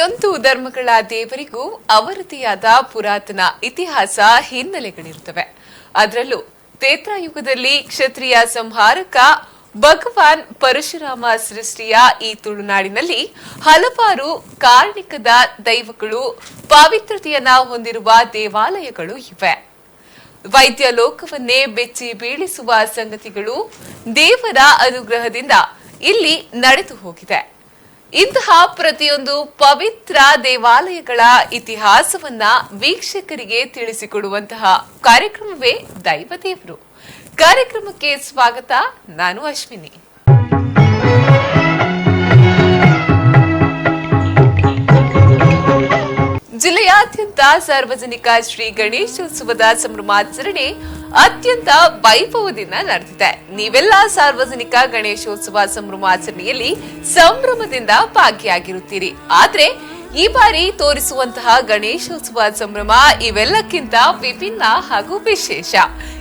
ಪ್ರತಿಯೊಂದು ಧರ್ಮಗಳ ದೇವರಿಗೂ ಅವರದೆಯಾದ ಪುರಾತನ ಇತಿಹಾಸ ಹಿನ್ನೆಲೆಗಳಿರುತ್ತವೆ. ಅದರಲ್ಲೂ ತ್ರೇತಾಯುಗದಲ್ಲಿ ಕ್ಷತ್ರಿಯ ಸಂಹಾರಕ ಭಗವಾನ್ ಪರಶುರಾಮ ಸೃಷ್ಟಿಯ ಈ ತುಳುನಾಡಿನಲ್ಲಿ ಹಲವಾರು ಕಾರ್ಣಿಕದ ದೈವಗಳು, ಪಾವಿತ್ರತೆಯನ್ನ ಹೊಂದಿರುವ ದೇವಾಲಯಗಳು ಇವೆ. ವೈದ್ಯ ಲೋಕವನ್ನೇ ಬೆಚ್ಚಿ ಬೀಳಿಸುವ ಸಂಗತಿಗಳು ದೇವರ ಅನುಗ್ರಹದಿಂದ ಇಲ್ಲಿ ನಡೆದು ಹೋಗಿದೆ. ಇಂತಹ ಪ್ರತಿಯೊಂದು ಪವಿತ್ರ ದೇವಾಲಯಗಳ ಇತಿಹಾಸವನ್ನ ವೀಕ್ಷಕರಿಗೆ ತಿಳಿಸಿಕೊಡುವಂತಹ ಕಾರ್ಯಕ್ರಮವೇ ದೈವದೇವರು. ಕಾರ್ಯಕ್ರಮಕ್ಕೆ ಸ್ವಾಗತ. ನಾನು ಅಶ್ವಿನಿ. ಜಿಲ್ಲೆಯಾದ್ಯಂತ ಸಾರ್ವಜನಿಕ ಶ್ರೀ ಗಣೇಶೋತ್ಸವದ ಸಂಭ್ರಮಾಚರಣೆ ಅತ್ಯಂತ ವೈಭವದಿಂದ ನಡೆದಿದೆ. ನೀವೆಲ್ಲ ಸಾರ್ವಜನಿಕ ಗಣೇಶೋತ್ಸವ ಸಂಭ್ರಮಾಚರಣೆಯಲ್ಲಿ ಸಂಭ್ರಮದಿಂದ ಭಾಗಿಯಾಗಿರುತ್ತೀರಿ. ಆದ್ರೆ ಈ ಬಾರಿ ತೋರಿಸುವಂತಹ ಗಣೇಶೋತ್ಸವ ಸಂಭ್ರಮ ಇವೆಲ್ಲಕ್ಕಿಂತ ವಿಭಿನ್ನ ಹಾಗೂ ವಿಶೇಷ.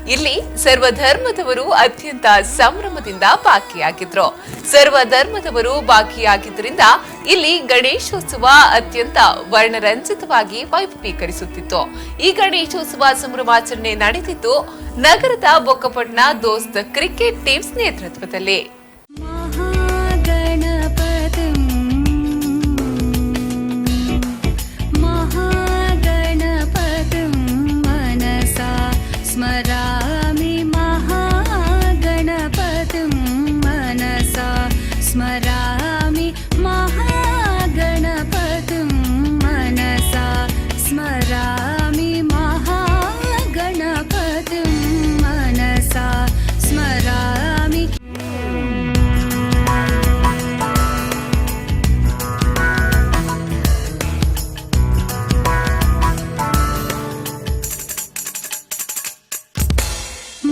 ಇಲ್ಲಿ ಸರ್ವಧರ್ಮದವರು ಅತ್ಯಂತ ಸಂಭ್ರಮದಿಂದ ಭಾಗಿಯಾಗಿದ್ರು. ಸರ್ವಧರ್ಮದವರು ಭಾಗಿಯಾಗಿದ್ದರಿಂದ ಇಲ್ಲಿ ಗಣೇಶೋತ್ಸವ ಅತ್ಯಂತ ವರ್ಣರಂಜಿತವಾಗಿ ವೈಭವೀಕರಿಸುತ್ತಿತ್ತು. ಈ ಗಣೇಶೋತ್ಸವ ಸಂಭ್ರಮಾಚರಣೆ ನಡೆದಿದ್ದು ನಗರದ ಬೊಕ್ಕಪಟ್ಟಣ ದೋಸ್ತ್ ಕ್ರಿಕೆಟ್ ಟೀಮ್ಸ್ ನೇತೃತ್ವದಲ್ಲಿ. महागणपतिं महागणपतिं मनसा स्मरामि, महागणपतिं मनसा स्मरामि, महागणपतिं मनसा स्मरामि, महागणपतिं मनसा स्मरामि।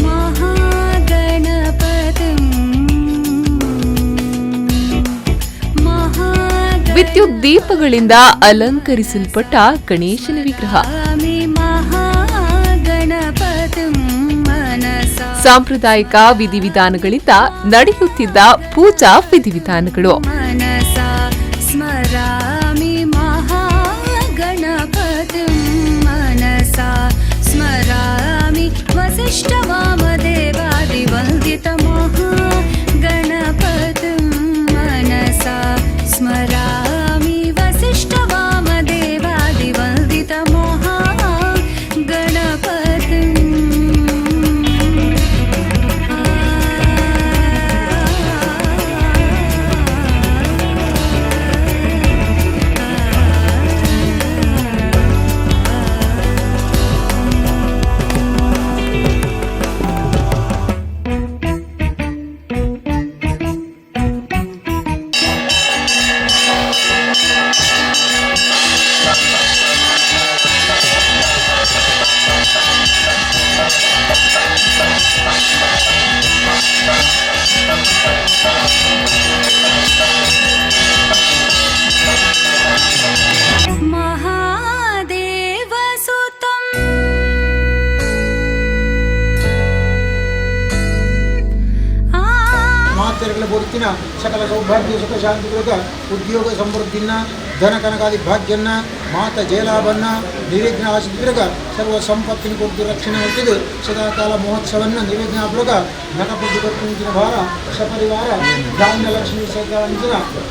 महागणपतिं ವಿದ್ಯುತ್ ದೀಪಗಳಿಂದ ಅಲಂಕರಿಸಲ್ಪಟ್ಟ ಗಣೇಶನ ವಿಗ್ರಹ, महागणपतिं महागणपतिं मनसा ಸಾಂಪ್ರದಾಯಿಕ ವಿಧಿವಿಧಾನಗಳಿಂದ ನಡೆಯುತ್ತಿದ್ದ ಪೂಜಾ ವಿಧಿವಿಧಾನಗಳು, मनसा स्मरामि, महागणपतिं मनसा स्मरामि, वसिष्ठवामदेवादिवन्दित महागणपतिं मनसा स्मरामि, वसिष्ठवामदेवादिवन्दित महागणपतिम्। महादेवसुतम् आ ಮಾತೆರೆಗಳ ಬದುಕಿನ ಸಕಲ ಸೌಭಾಗ್ಯ, ಸುಖ, ಶಾಂತಿ, ಉದ್ಯೋಗ ಸಮೃದ್ಧಿನ, ಧನ ಕನಕಾದಿ ಭಾಗ್ಯನ್ನ, ಮಾತ ಜಯಲಾಭನ್ನ, ನಿರ್ವಿಘ್ನ ಆಶಿದ್ರಗ ಸರ್ವ ಸಂಪತ್ತಿನ ಕೊಟ್ಟು ರಕ್ಷಣೆ ಹೊತ್ತಿದ್ದು ಸದಾಕಾಲ ಮಹೋತ್ಸವನ್ನ ನಿರ್ವಿಘ್ನಾಪುರಗ ನಟಪುಟ್ಟಿ ಕೊಟ್ಟಿನ ಭಾರ ಸಪರಿವಾರ ಧಾನ್ಯ ಲಕ್ಷ್ಮೀ ಸಹಿತ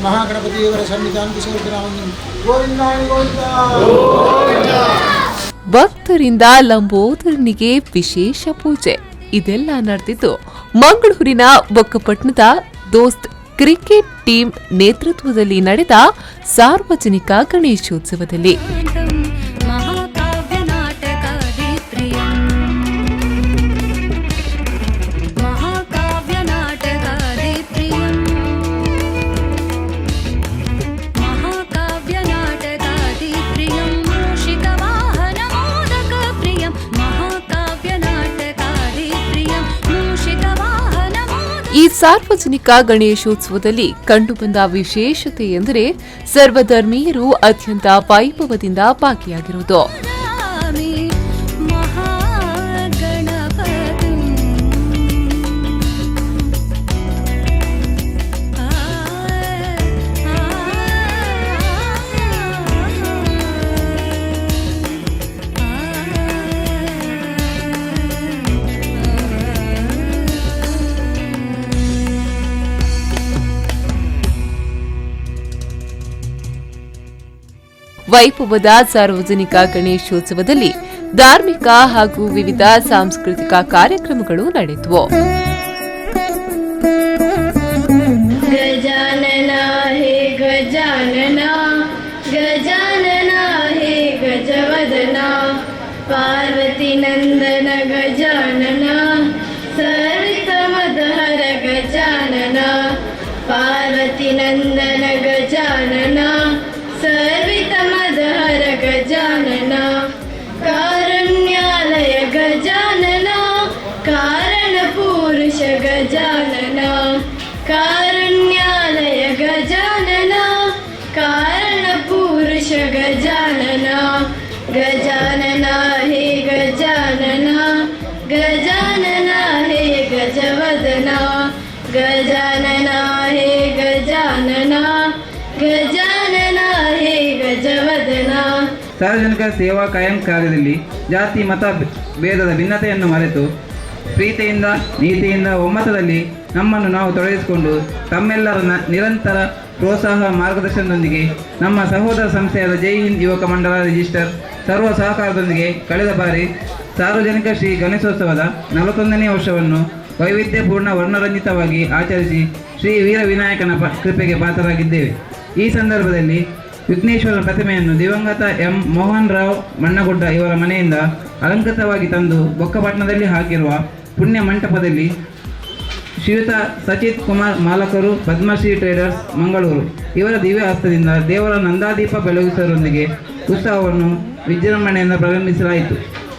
ಮಹಾಗಣಪತಿಯವರ ಸನ್ನಿಧಾನಕ್ಕೆ ಸೇರಿದ. ಗೋವಿಂದ ಗೋವಿಂದ. ಭಕ್ತರಿಂದ ಲಂಬೋದರನಿಗೆ ವಿಶೇಷ ಪೂಜೆ, ಇದೆಲ್ಲ ನಡೆದಿದ್ದು ಮಂಗಳೂರಿನ ಬೊಕ್ಕಪಟ್ಟಣದ ದೋಸ್ತ್ ಕ್ರಿಕೆಟ್ ಟೀಮ್ ನೇತೃತ್ವದಲ್ಲಿ ನಡೆದ ಸಾರ್ವಜನಿಕ ಗಣೇಶೋತ್ಸವದಲ್ಲಿ. महाकाव्यनाटकादिप्रियम्, महाकाव्यनाटकादिप्रियम्, महाकाव्यनाटकादिप्रियं, मूषिकवाहनमोदकप्रियं, महाकाव्यनाटकादिप्रियं, मूषिकवाहनमोद ಈ ಸಾರ್ವಜನಿಕ ಗಣೇಶೋತ್ಸವದಲ್ಲಿ ಕಂಡುಬಂದ ವಿಶೇಷತೆ ಎಂದರೆ ಸರ್ವಧರ್ಮೀಯರು ಅತ್ಯಂತ ವೈಭವದಿಂದ ಭಾಗಿಯಾಗಿರುವುದು. स्मरामि महागणपतिम्। आ, आ, ವೈಭವದ ಸಾರ್ವಜನಿಕ ಗಣೇಶೋತ್ಸವದಲ್ಲಿ ಧಾರ್ಮಿಕ ಹಾಗೂ ವಿವಿಧ ಸಾಂಸ್ಕೃತಿಕ ಕಾರ್ಯಕ್ರಮಗಳು ನಡೆದವು. गजानना हे गजानना, गजानना हे गजवदना, पार्वती नन्दन गजानना, सर्वितमदहर गजानना, पार्वती नन्दन गजानना, सर्वितमदहर गजानना, कारुण्यालय गजानना, कारणपुरुष गजानना, कारुण्यालय गजानना, कारणपुरुष गजानना, गजानना हे गजानना, गजानना हे गजवदना, गजानना हे गजानना, गजानना हे गजवदना. ಸಾರ್ವಜನಿಕ ಸೇವಾ ಕಾಯಂ ಕಾರ್ಯದಲ್ಲಿ ಜಾತಿ ಮತ ಭೇದದ ಭಿನ್ನತೆಯನ್ನು ಮರೆತು ಪ್ರೀತಿಯಿಂದ, ನೀತಿಯಿಂದ, ಒಮ್ಮತದಲ್ಲಿ ನಮ್ಮನ್ನು ನಾವು ತೊಡಗಿಸಿಕೊಂಡು ತಮ್ಮೆಲ್ಲರ ನಿರಂತರ ಪ್ರೋತ್ಸಾಹ ಮಾರ್ಗದರ್ಶನದೊಂದಿಗೆ ನಮ್ಮ ಸಹೋದರ ಸಂಸ್ಥೆಯಾದ ಜೈ ಹಿಂದ್ ಯುವಕ ಮಂಡಲ ರಿಜಿಸ್ಟರ್ ಸರ್ವ ಸಹಕಾರದೊಂದಿಗೆ ಕಳೆದ ಬಾರಿ ಸಾರ್ವಜನಿಕ ಶ್ರೀ ಗಣೇಶೋತ್ಸವದ 41ನೇ ವರ್ಷವನ್ನು ವೈವಿಧ್ಯಪೂರ್ಣ ವರ್ಣರಂಜಿತವಾಗಿ ಆಚರಿಸಿ ಶ್ರೀ ವೀರ ವಿನಾಯಕನ ಕೃಪೆಗೆ ಪಾತ್ರರಾಗಿದ್ದೇವೆ. ಈ ಸಂದರ್ಭದಲ್ಲಿ ವಿಘ್ನೇಶ್ವರನ ಪ್ರತಿಮೆಯನ್ನು ದಿವಂಗತ ಎಂ ಮೋಹನ್ ರಾವ್ ಮಣ್ಣಗುಡ್ಡ ಇವರ ಮನೆಯಿಂದ ಅಲಂಕೃತವಾಗಿ ತಂದು ಬೊಕ್ಕಪಟ್ಟಣದಲ್ಲಿ ಹಾಕಿರುವ ಪುಣ್ಯ ಮಂಟಪದಲ್ಲಿ ಶ್ರೀಯುತ ಸಚಿತ್ ಕುಮಾರ್ ಮಾಲಕರು, ಪದ್ಮಶ್ರೀ ಟ್ರೇಡರ್ಸ್, ಮಂಗಳೂರು ಇವರ ದಿವ್ಯ ಹಸ್ತದಿಂದ ದೇವರ ನಂದಾದೀಪ ಬೆಳಗಿಸುವುದರೊಂದಿಗೆ ಉತ್ಸವವನ್ನು ವಿಜೃಂಭಣೆಯಿಂದ ಪ್ರಾರಂಭಿಸಲಾಯಿತು.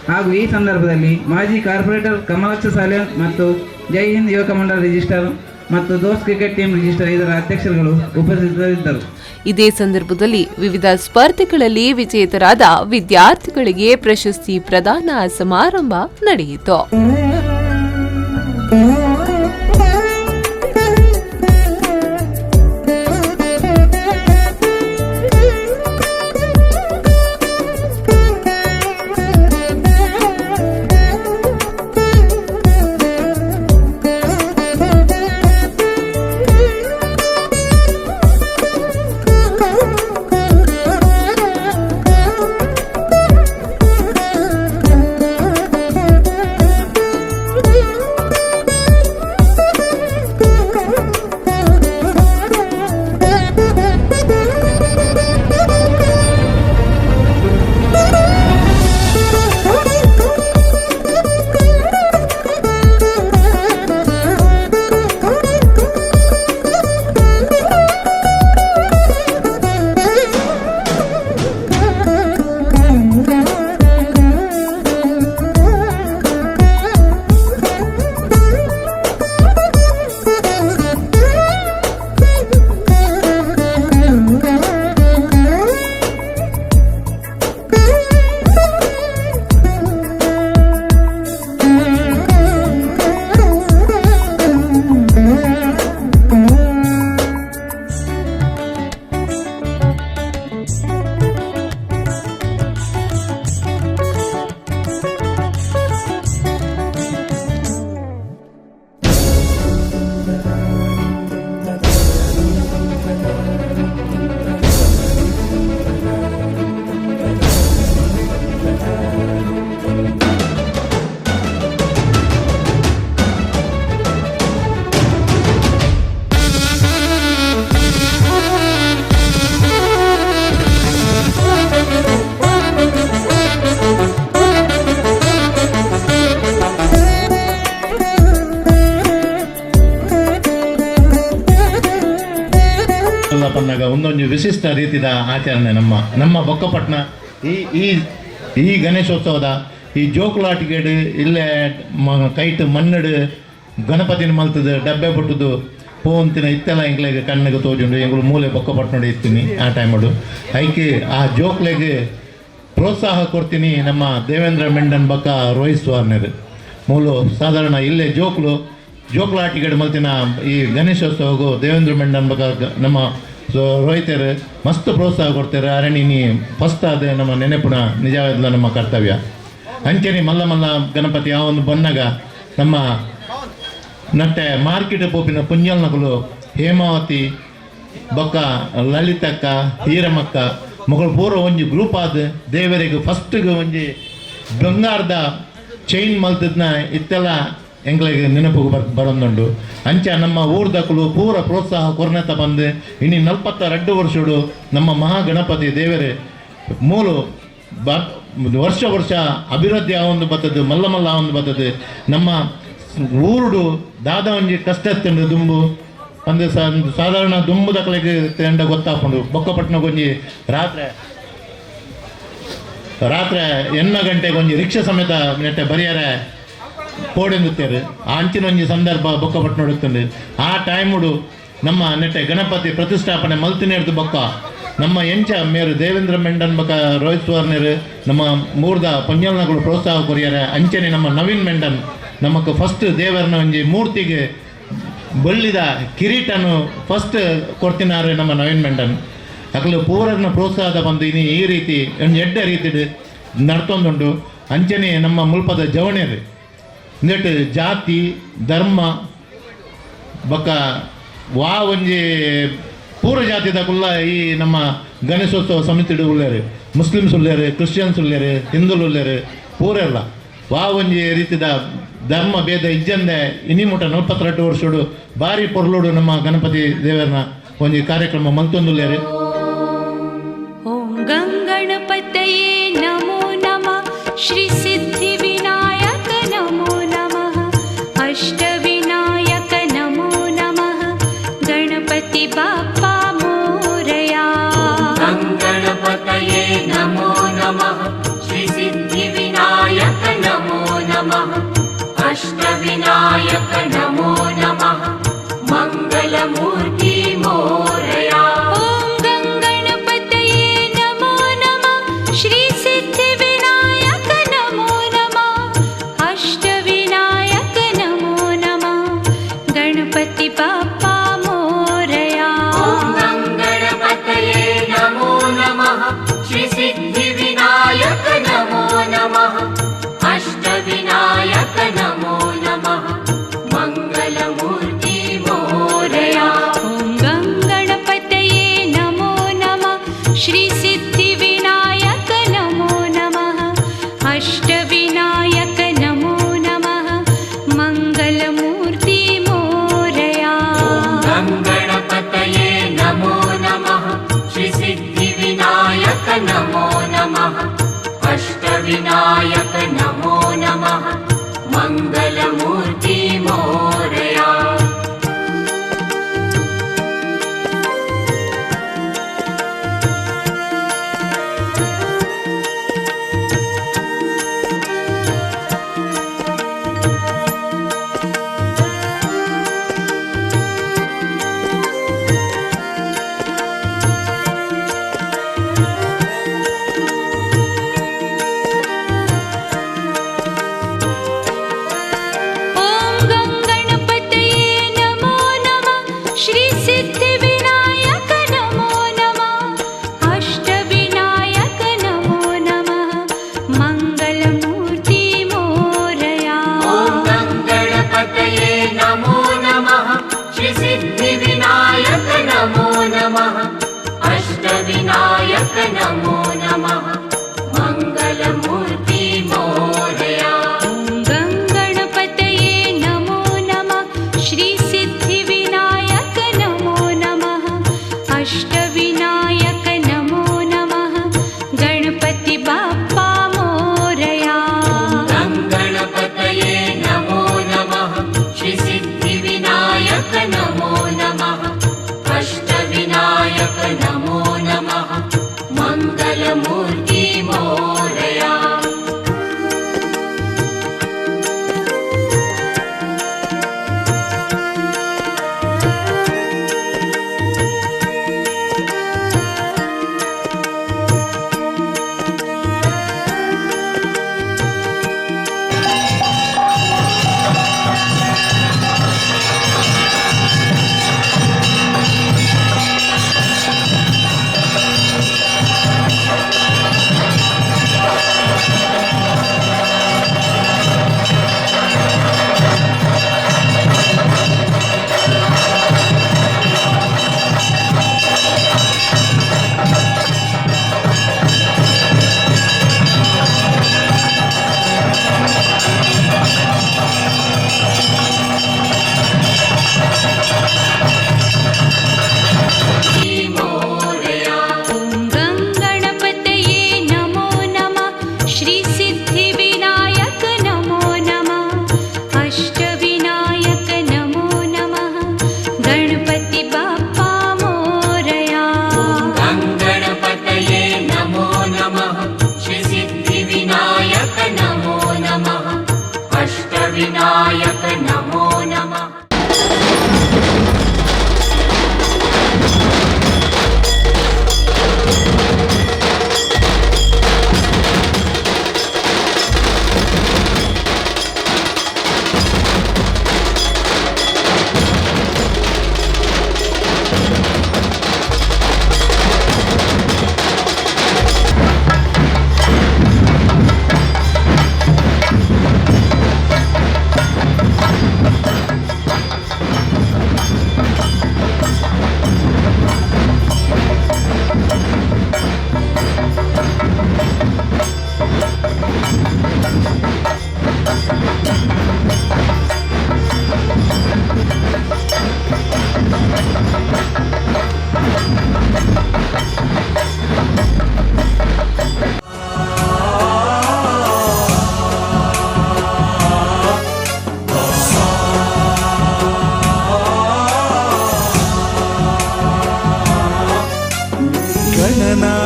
ಹಾಗೂ ಈ ಸಂದರ್ಭದಲ್ಲಿ ಮಾಜಿ ಕಾರ್ಪೊರೇಟರ್ ಕಮಲಾಕ್ಷ ಸಾಲ್ಯಾನ್ ಮತ್ತು ಜೈ ಹಿಂದ್ ಯುವಕ ಮಂಡಲ ರಿಜಿಸ್ಟರ್ ಮತ್ತು ದೋಸ್ತ್ ಕ್ರಿಕೆಟ್ ಟೀಮ್ ರಿಜಿಸ್ಟರ್ ಇದರ ಅಧ್ಯಕ್ಷರುಗಳು ಉಪಸ್ಥಿತರಿದ್ದರು. ಇದೇ ಸಂದರ್ಭದಲ್ಲಿ ವಿವಿಧ ಸ್ಪರ್ಧೆಗಳಲ್ಲಿ ವಿಜೇತರಾದ ವಿದ್ಯಾರ್ಥಿಗಳಿಗೆ ಪ್ರಶಸ್ತಿ ಪ್ರದಾನ ಸಮಾರಂಭ ನಡೆಯಿತು. ಪನ್ನಗ ಒಂದೊಂದು ವಿಶಿಷ್ಟ ರೀತಿಯ ಆಚರಣೆ ನಮ್ಮ ನಮ್ಮ ಬೊಕ್ಕಪಟ್ಟಣ. ಈ ಈ ಈ ಗಣೇಶೋತ್ಸವದ ಈ ಜೋಕುಲಾಟಿಕೆಡ್ ಇಲ್ಲೇ ಕೈಟ್ ಮಣ್ಣಡು ಗಣಪತಿನ ಮಲ್ತದು ಡಬ್ಬೆ ಪುಟ್ಟುದು ಪೋಂತಿನ ಇತ್ತೆಲ್ಲ ಎಂಕ್ಲೆಗ್ ಕಣ್ಣಿಗೆ ತೋಜುಂಡು. ಎಂಗುಲು ಮೂಲೆ ಬೊಕ್ಕಪಟ್ಟಣ ಇತ್ತೀನಿ ಆ ಟೈಮಡು. ಐಕೆ ಆ ಜೋಕ್ಲೆಗ್ ಪ್ರೋತ್ಸಾಹ ಕೊಡ್ತೀನಿ ನಮ್ಮ ದೇವೇಂದ್ರ ಮೆಂಡನ್ ಬಕ್ಕ ರೋಹಿತ್ ಸ್ವಾರ್ನರ್ ಮೂಲು. ಸಾಧಾರಣ ಇಲ್ಲೇ ಜೋಕ್ಲು ಜೋಕ್ಲಾಟಿಕೆಡ್ ಮಲ್ತಿನ ಈ ಗಣೇಶೋತ್ಸವಗೂ ದೇವೇಂದ್ರ ಮೆಂಡನ್ ಬಕ್ಕ ನಮ್ಮ ರೋಹಿತರು ಮಸ್ತ್ ಪ್ರೋತ್ಸಾಹ ಕೊಡ್ತಾರೆ. ಅರಣಿನಿ ಫಸ್ಟ್ ಆದ ನಮ್ಮ ನೆನಪುನ ನಿಜವಾದ ನಮ್ಮ ಕರ್ತವ್ಯ. ಅಂಚನೆ ಮಲ್ಲ ಮಲ್ಲ ಗಣಪತಿ ಆ ಒಂದು ಬನ್ನಗ ನಮ್ಮ ನಟ್ಟೆ ಮಾರ್ಕೆಟ್ ಪೋಪಿನ ಪುಂಜಲ್ನಕುಲು ಹೇಮಾವತಿ ಬೊಕ್ಕ ಲಲಿತಕ್ಕ, ಹೀರಮಕ್ಕ. ಮೊಕಳು ಪೂರ ಒಂಜಿ ಗ್ರೂಪ್ ಆದ್ ದೇವರಿಗೆ ಫಸ್ಟ್ಗೆ ಒಂಜಿ ಬಂಗಾರದ ಚೈನ್ ಮಲ್ತದ್ನ ಇತ್ತೆಲ್ಲ ಎಂಕ್ಲೆಗ್ ನೆನಪು ಬರೊಂದುಂಡು. ಅಂಚ ನಮ್ಮ ಊರ್ದಕುಲು ಪೂರ ಪ್ರೋತ್ಸಾಹ ಕೊರ್ನೆತ ಬಂದು ಇನಿ 42 ವರ್ಷಡು ನಮ್ಮ ಮಹಾಗಣಪತಿ ದೇವರೇ ಮೂಲು ವರ್ಷ ವರ್ಷ ಅಭಿವೃದ್ಧಿ ಆವೊಂದು ಬತ್ತದು, ಮಲ್ಲ ಮಲ್ಲ ಆವೊಂದು ಬತ್ತದು. ನಮ್ಮ ಊರುಡು ದಾದ ಒಂಜಿ ಕಷ್ಟ ಇತ್ತುಂಡು ದುಂಬು ಪಂದ್ ಸಾಧಾರಣ ದುಂಬುದಕ್ಲೆಗ್ ತೆಂಡ ಗೊತ್ತಾಪುಂಡು. ಬೊಕ್ಕಪಟ್ಟಣಕ್ಕೊಂಜಿ ರಾತ್ರೆ ರಾತ್ರೆ 8 ಗಂಟೆಗೆ ಒಂಜಿ ರಿಕ್ಷಾ ಸಮೇತ ನೆಟ್ಟೆ ಬರಿಯರೆ ಪೋಡೆಂದುತ್ತೇರು. ಆ ಅಂಚಿನ ಒಂಜಿ ಸಂದರ್ಭ ಬೊಕ್ಕಪಟ್ಟಣ ಇತ್ತುಂಡು. ಆ ಟೈಮುಡು ನಮ್ಮ ನೆಟ್ಟೆ ಗಣಪತಿ ಪ್ರತಿಷ್ಠಾಪನೆ ಮಲ್ತಿನೇರ್ದು ಬೊಕ್ಕ ನಮ್ಮ ಎಂಚ ಮೇರು ದೇವೇಂದ್ರ ಮೆಂಡನ್ ಬೊಕ್ಕ ರೋಹಿತ್ ಸುವರ್ಣರು ನಮ್ಮ ಮೂರ್ದ ಪಂಜಲ್ನಗಳು ಪ್ರೋತ್ಸಾಹ ಕೊರಿಯರೆ. ಅಂಚನೆ ನಮ್ಮ ನವೀನ್ ಮೆಂಡನ್ ನಮಕ್ ಫಸ್ಟ್ ದೇವರನ ಒಂಜಿ ಮೂರ್ತಿಗೆ ಬಳ್ಳಿದ ಕಿರೀಟನು ಫಸ್ಟ್ ಕೊಡ್ತಿನಾರೆ ನಮ್ಮ ನವೀನ್ ಮೆಂಡನ್. ಅಕಲು ಪೂರನ ಪ್ರೋತ್ಸಾಹದ ಬಂದು ಇನಿ ಈ ರೀತಿ ಒಂಜಿ ಎಡ್ಡೆ ರೀತಿಡ್ ನಡ್ತೊಂದುಂಡು. ಅಂಚನೆ ನಮ್ಮ ಮುಲ್ಪದ ಜವಣೆರು ನೆಟ್ ಜಾತಿ ಧರ್ಮ ಬೊಕ್ಕ ವಾ ಒಂಜಿ ಪೂರ ಜಾತಿದ ಕುಲ್ಲ ಈ ನಮ್ಮ ಗಣೇಶೋತ್ಸವ ಸಮಿತಿಡು ಉಳ್ಳೇರು, ಮುಸ್ಲಿಮ್ಸ್ ಉಳ್ಳೇರು, ಕ್ರಿಶ್ಚಿಯನ್ಸ್ ಉಳ್ಳೇರು, ಹಿಂದೂಲು ಉಳ್ಳೇರು, ಪೂರೆಲ್ಲ ವಾ ಒಂಜಿ ರೀತಿದ ಧರ್ಮ ಭೇದ ಇಜ್ಜಂದೆ ಇನಿ ಮುಟ 42 ವರ್ಷಡು ಬಾರಿ ಪೊರ್ಲುಡು ನಮ್ಮ ಗಣಪತಿ ದೇವರನ ಒಂಜಿ ಕಾರ್ಯಕ್ರಮ ಮಲ್ತೊಂದುಲ್ಲೇರು. ಓಂ ಗಂಗಣಪತಯೇ ನಮೋ ನಮಃ, ಶ್ರೀ ಸಿದ್ಧಿವಿನಾಯಕ ನಮೋ ನಮಃ, ಅಷ್ಟವಿನಾಯಕ ನಮೋ ನಮಃ, ಗಣಪತಿ ಬಾಪ್ಪ ಮೋರಯಾ. ಗಂಗಣಪತಯೇ ನಮೋ ನಮಃ, ಶ್ರೀ ಸಿದ್ಧಿವಿನಾಯಕ ನಮೋ ನಮಃ, ಅಷ್ಟವಿನಾಯಕ ನಮೋ ನಮಃ, ಮಂಗಲಮೂರ್ತಿ ಮೋರಯಾ. ಓಂ ಗಂಗಣಪತಯೇ ನಮೋ ನಮಃ, ಶ್ರೀ ಸಿದ್ಧಿವಿನಾಯಕ ನಮೋ ನಮಃ, ಅಷ್ಟವಿನಾಯಕ ನಮೋ ನಮಃ, ಗಣಪತಿ ಬಾಪ್ಪ ಮೋರಯಾ. ಓಂ ಗಂಗಣಪತಯೇ ನಮೋ ನಮಃ, ಶ್ರೀ ಸಿದ್ಧಿವಿನಾಯಕ ನಮೋ ನಮಃ, ಅಷ್ಟವಿನಾಯಕ ನಮೋ ನಮಃ, ಮಂಗಲಮೂರ್ತಿ ಮೋರಯಾ. ಓಂ ಗಂಗಣಪತಯೇ ನಮೋ ನಮಃ, ಶ್ರೀ ಸಿದ್ಧಿವಿನಾಯಕ ನಮೋ ನಮಃ, ಅಷ್ಟವಿನಾಯಕ ನಮೋ ನಮಃ, ಮಂಗಲಮೂರ್ತಿ ಮೋರಯಾ. ಗಂಗಣಪತಯೇ ನಮೋ ನಮಃ, ಶ್ರೀ ಸಿದ್ಧಿವಿನಾಯಕ ನಮೋ ನಮಃ, ಅಷ್ಟವಿನಾಯಕ ನಮೋ ನಮಃ, ಮಂಗಲಮೂರ್ತಿ ಮೋರಯಾ. ಓಂ ಗಂಗಣಪತಯೇ ನಮೋ ನಮಃ, ಶ್ರೀ ಸಿದ್ಧಿವಿನಾಯಕ ನಮೋ ನಮಃ, ಅಷ್ಟವಿನಾಯಕ ನಮೋ ನಮಃ, ಮಂಗಲಮೂರ್ತಿ ಮೋರಯಾ. ಓಂ ಗಂಗಣಪತಯೇ ನಮೋ ನಮಃ, ಶ್ರೀ ಸಿದ್ಧಿವಿನಾಯಕ ನಮೋ ನಮಃ, ಅಷ್ಟವಿನಾಯಕ ನಮೋ ನಮಃ, ಮಂಗಲಮೂರ್ತಿ ಮೋರಯಾ. ಓಂ ಗಂಗಣಪತಯೇ ನಮೋ ನಮಃ, ಶ್ರೀ ಸಿದ್ಧಿವಿನಾಯಕ ನಮೋ ನಮಃ, ಅಷ್ಟವಿನಾಯಕ ನಮೋ ನಮಃ, ಗಣಪತಿ ಬಾಪ್ಪ ಮೋರಯಾ. ಗಂಗಣಪತಯೇ ನಮೋ ನಮಃ, ಶ್ರೀ ಸಿದ್ಧಿವಿನಾಯಕ ನಮೋ ನಮಃ, ಅಷ್ಟವಿನಾಯಕ ನಮೋ ನಮಃ, ಮಂಗಲಮೂರ್ತಿ ಮೋರಯಾ. ಓಂ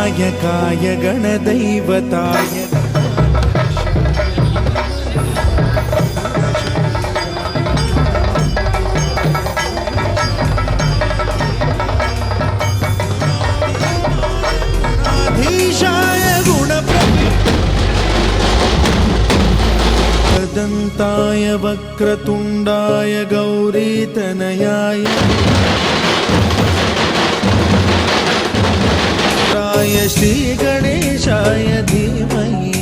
गणनायकाय गणदैवताय धीशाय गुणप्रदन्ताय वक्रतुण्डाय गौरीतनयाय श्री गणेशाय धीमहि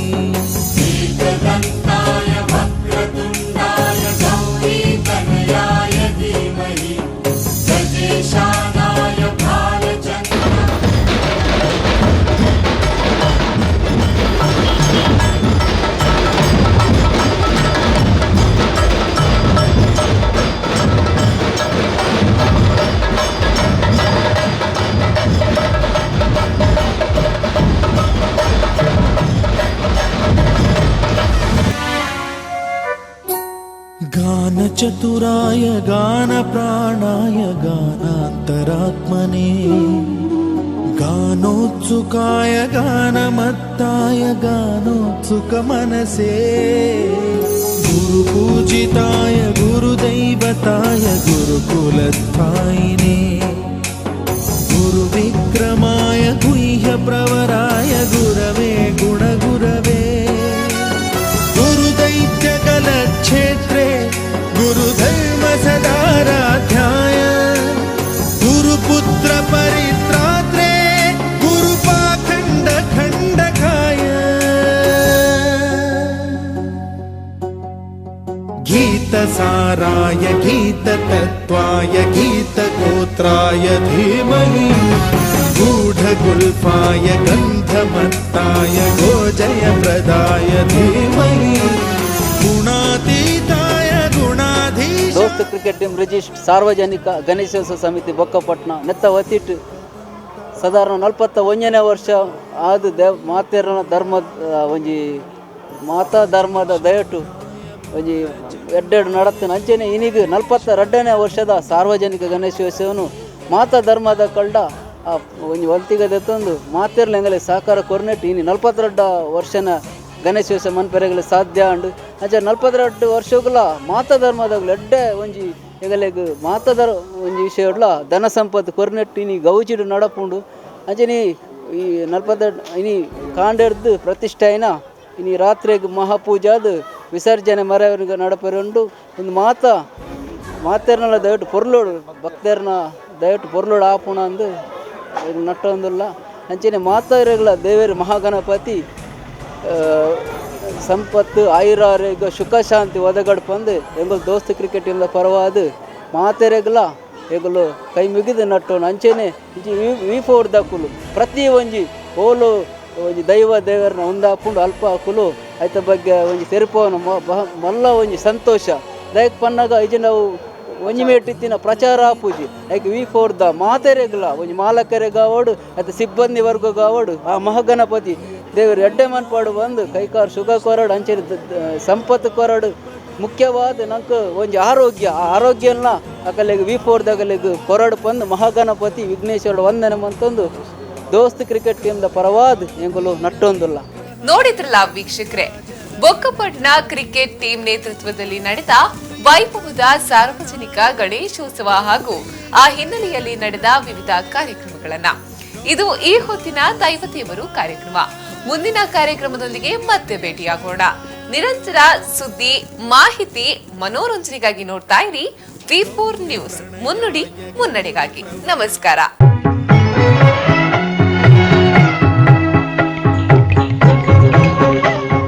एकदन्ताय वक्रतुण्डाय गौरीतनयाय धीमहि गजेशानाय भालचन्द्र गानचतुराय गानप्राणाय गानान्तरात्मने गानोत्सुकाय गानमत्ताय गानोत्सुकमनसे गुरुपूजिताय गुरुदैवताय गुरुकुलस्थायिने गुरुविक्रमाय गुह्यप्रवराय गुरवे गुणगुरवे गुरुदैत्यकलक्षेत्रे गुरुधर्म सदाराध्याय गुरुपुत्र परित्रात्रे गुरुपाखंड खंडकाय गीतसाराय गीततत्त्वाय गीतगोत्राय धीमहि गूढगुल्फाय गन्धमत्ताय गोजयप्रदाय धीमहि गुणातीताय गुणाधीश ದೋಸ್ತ್ ಕ್ರಿಕೆಟ್ ಟೀಮ್ ರಿಜಿಸ್ಟ್ ಸಾರ್ವಜನಿಕ ಗಣೇಶೋತ್ಸವ ಸಮಿತಿ ಬೊಕ್ಕಪಟ್ಟಣ ನೆತ್ತ ವತಿಟ್ಟು ಸಾಧಾರಣ 41ನೇ ವರ್ಷ ಆದ ದೇವ್ ಮಾತೆರನ ಧರ್ಮ ಒಂಜಿ ಮಾತಾ ಧರ್ಮದ ದಯಟು ಒಂಜಿ ಎಡ್ಡೆರಡು ನಡತ್ತಿನ ಅಂಚೆನೆ ಇನ್ನೀಗ 42ನೇ ವರ್ಷದ ಸಾರ್ವಜನಿಕ ಗಣೇಶೋತ್ಸವನು ಮಾತಾ ಧರ್ಮದ ಕಳ್ಡ ಆ ಒಂಜಿ ಒಲ್ತಿಗದೆತ್ತೊಂದು ಮಾತೆರ್ಲ ಎಂಗಲೆ ಸಹಕಾರ ಕೊರ್ನೆಟ್ಟು ಇನಿ 42 ವರ್ಷನ ಗಣೇಶೋತ್ಸವ ಮನ್ಪೆರೆಗಲೆ ಸಾಧ್ಯ ಅಂಡು ಅಂಚೆ 42 ವರ್ಷಗಳ ಮಾತಾ ಧರ್ಮದಾಗಲು ಎಡ್ಡೆ ಒಂಜಿ ಎಗಲೆಗ್ ಮಾತಾ ಒಂಜಿ ವಿಷಯಡ್ಲ ಧನ ಸಂಪತ್ತು ಕೊರ್ನೆಟ್ಟು ಇನಿ ಗೌಜಿಡು ನಡಪುಂಡು ಅಂಚೆನೆ ಈ 42 ಇನಿ ಕಾಂಡೆರ್ದು ಪ್ರತಿಷ್ಠಾಯಿನ ಇನಿ ರಾತ್ರಿಗೆ ಮಹಾಪೂಜಾದ ವಿಸರ್ಜನೆ ಮರವರಿಗೆ ನಡಪೆರುಂಡು ಒಂದು ಮಾತಾ ಮಾತೆರ್ನಲ ದಯವಿಟ್ಟು ಪೊರ್ಲೋಡು ಭಕ್ತರ್ನ ದಯವಿಟ್ಟು ಪೊರ್ಲೋಡು ಆಪುಣ ಅಂದು ನಟ್ಟೊಂದುಲ್ಲ ಅಂಚೆನೆ ಮಾತಾರೆಗಳ ದೇವೇರು ಮಹಾಗಣಪತಿ ಸಂಪತ್ತು ಆಯುರಾರೋಗ್ಯ ಸುಖ ಶಾಂತಿ ಒದಗಡ್ಪಂದು ಎಂಬ ದೋಸ್ತ್ ಕ್ರಿಕೆಟ್ ಟೀಮ್ದ ಪರವಾದ ಮಾತೆರೆಗ್ಲ ಎಗಲು ಕೈ ಮುಗಿದು ನಟ್ಟೋನು ಅಂಚೆನೆ ವಿ ಫೋರ್ ದಕ್ಕುಲು ಪ್ರತಿ ಒಂಜಿ ಓಲು ಒಂಜಿ ದೈವ ದೇವರನ್ನ ಒಂದಾಪುಂಡು ಅಲ್ಪ ಹಾಕುಲು ಐತ ಬಗ್ಗೆ ಒಂಜಿ ತೆರಪವನು ಮಲ್ಲ ಒಂಜಿ ಸಂತೋಷ ದಯಕ್ ಪನ್ನಾಗ ಇಜಿ ನಾವು ಒಂಜಿ ಮೇಟಿತ್ತಿನ ಪ್ರಚಾರ ಆಪೂಜಿ ಐಕ್ ವಿ ಫೋರ್ the ಮಾತೆರೆಗ್ಲ ಒಂಜಿ ಮಾಲಕರೆಗಾವಡು ಐತ ಸಿಬ್ಬಂದಿ ವರ್ಗಗಾವಡು ಆ ಮಹಾಗಣಪತಿ ದೇವರು ಎಡ್ಡೆ ಮನ್ಪಾಡು ಬಂದು ಕೈಕಾರು ಸುಖ ಕೊರಡು ಅಂಚೆ ಸಂಪತ್ತು ಕೊರಡು ಮುಖ್ಯವಾದ ನಂಗೆ ಒಂಜಿ ಆರೋಗ್ಯ ಆ ಆರೋಗ್ಯನ ಅಕಲೆಗ್ ವಿ ಫೋರ್ ದಗಲೆಗ್ ಕೊರಡು ಬಂದು ಮಹಾಗಣಪತಿ ವಿಘ್ನೇಶ್ವರ ವಂದನೆ ಮಂತೊಂದು ದೋಸ್ತ್ ಕ್ರಿಕೆಟ್ ಟೀಮ್ದ ಪರವಾದ ಎಂಗುಲು ನಟ್ಟೊಂದುಲ್ಲ. ನೋಡಿದ್ರಲ್ಲ ವೀಕ್ಷಕರೇ, ಬೊಕ್ಕಪಟ್ಟಣ ಕ್ರಿಕೆಟ್ ಟೀಮ್ ನೇತೃತ್ವದಲ್ಲಿ ನಡೆದ ವೈಭವದ ಸಾರ್ವಜನಿಕ ಗಣೇಶೋತ್ಸವ ಹಾಗೂ ಆ ಹಿನ್ನೆಲೆಯಲ್ಲಿ ನಡೆದ ವಿವಿಧ ಕಾರ್ಯಕ್ರಮಗಳನ್ನ. ಇದು ಈ ಹೊತ್ತಿನ ದೈವದೇವರು ಕಾರ್ಯಕ್ರಮ. ಮುಂದಿನ ಕಾರ್ಯಕ್ರಮದೊಂದಿಗೆ ಮತ್ತೆ ಭೇಟಿಯಾಗೋಣ. ನಿರಂತರ ಸುದ್ದಿ, ಮಾಹಿತಿ, ಮನೋರಂಜನೆಗಾಗಿ ನೋಡ್ತಾ ಇರಿ V4 news. ಮುನ್ನುಡಿ ಮುನ್ನಡೆಗಾಗಿ. ನಮಸ್ಕಾರ.